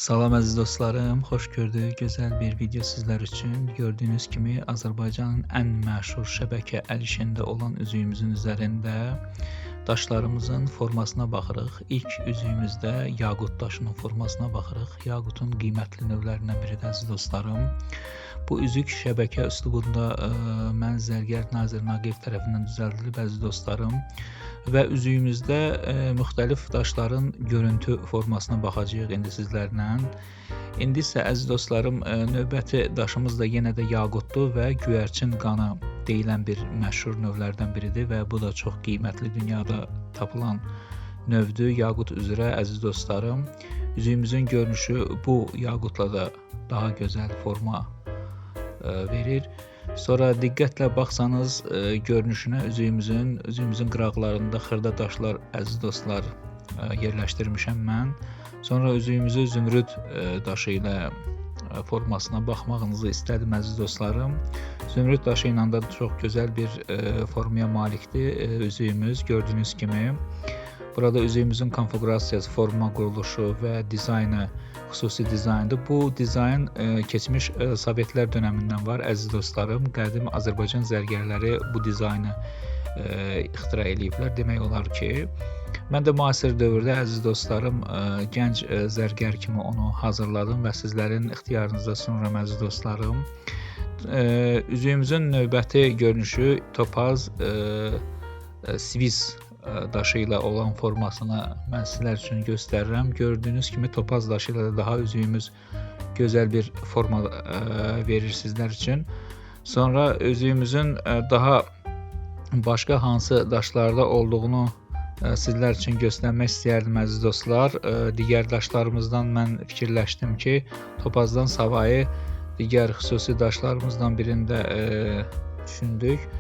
Salam əziz dostlarım, xoş gördük. Gözəl bir video sizlər üçün. Gördüyünüz kimi Azərbaycanın ən məşhur şəbəkə əl işində olan üzüyümüzün üzərində daşlarımızın formasına baxırıq. İlk üzüyümüzdə yaqut daşının formasına baxırıq. Yaqutun qiymətli növlərindən biridir əziz dostlarım. Bu üzük şəbəkə üslubunda mən zərgər Nazir Naqiyev tərəfindən düzəldilib əziz dostlarım. Və üzüyümüzdə müxtəlif daşların görüntü formasına baxacağıq indi sizlərlə. İndi isə əziz dostlarım, növbəti daşımız da yenə də yaqutdur və göyərçin qanı deyilən bir məşhur növlərdən biridir və bu da çox qiymətli dünyada tapılan növdür. Yaqut üzrə əziz dostlarım, üzüyümüzün görünüşü bu yaqutla da daha gözəl forma verir. Sonra diqqətlə baxsanız görünüşünə üzüyümüzün qıraqlarında xırda daşlar əziz dostlar yerləşdirmişəm mən. Sonra üzüyümüzü zümrüd daşı ilə formasına baxmağınızı istədim əziz dostlarım. Zümrüd daşı ilə də çox gözəl bir formaya malikdir üzüyümüz gördüyünüz kimi. Burada üzüyümüzün konfiqurasiyası, forma quruluşu və dizaynı xüsusi dizayndır. Bu dizayn keçmiş Sovetlər dönəmindən var əziz dostlarım. Qədim Azərbaycan zərgərləri bu dizaynı ixtira eləyiblər. Demək olar ki, mən də müasir dövrdə əziz dostlarım, gənc zərgər kimi onu hazırladım və sizlərin ixtiyarınıza sunuram əziz dostlarım. Üzüyümüzün növbəti görünüşü topaz Swiss daşı ilə olan formasını mən sizlər üçün göstərirəm. Gördüyünüz kimi topaz daşı ilə də daha üzüyümüz gözəl bir forma verir sizlər üçün. Sonra üzüyümüzün daha başqa hansı daşlarda olduğunu sizlər üçün göstərmək istəyərdim əziz dostlar. Digər daşlarımızdan mən fikirləşdim ki, topazdan savayı digər xüsusi daşlarımızdan birini də düşündük.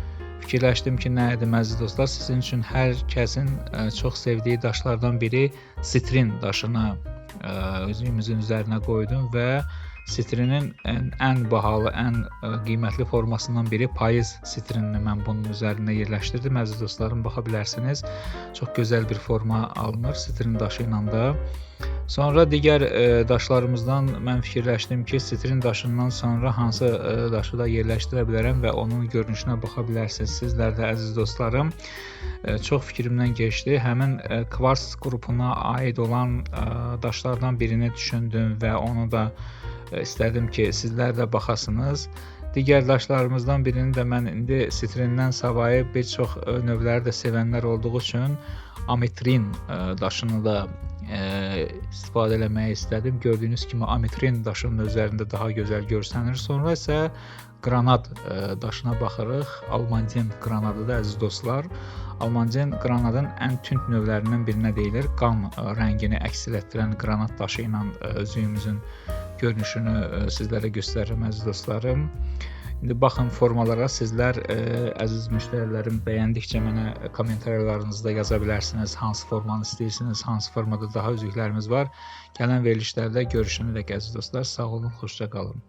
Fikirləşdim ki, nə edim əziz dostlar, sizin üçün hər kəsin çox sevdiyi daşlardan biri sitrin daşını üzüyümüzün üzərinə qoydum və sitrinin ən bahalı, ən qiymətli formasından biri payız sitrinini mən bunun üzərində yerləşdirdim. Əziz dostlarım, baxa bilərsiniz. Çox gözəl bir forma alınır sitrin daşı ilə də. Sonra digər daşlarımızdan mən fikirləşdim ki, sitrin daşından sonra hansı daşı da yerləşdirə bilərəm və onun görünüşünə baxa bilərsiniz sizlər də əziz dostlarım. Çox fikrimdən keçdi. Həmin kvars qrupuna aid olan daşlardan birini düşündüm və onu da istədim ki, sizlər də baxasınız. Digər daşlarımızdan birini də mən indi sitrindən savayı bir çox növləri də sevənlər olduğu üçün ametrin daşını da istifadə eləməyi istədim. Gördüyünüz kimi ametrin daşının üzərində daha gözəl görsənir. Sonra isə qranat daşına baxırıq. Almandin qranadı da əziz dostlar. Almandin qranadın ən tünd növlərindən birinə deyilir. Qan rəngini əks etdirən qranat daşı ilə üzüyümüzün görünüşünü sizlərə göstərirəm əziz dostlarım. İndi baxın formalara, sizlər əziz müştərilərim bəyəndikcə mənə kommentariyalarınızda yaza bilərsiniz hansı formanı istəyirsiniz, hansı formada daha üzüklərimiz var. Gələn verilişlərdə görüşənədək əziz dostlar, sağ olun, xoşça qalın.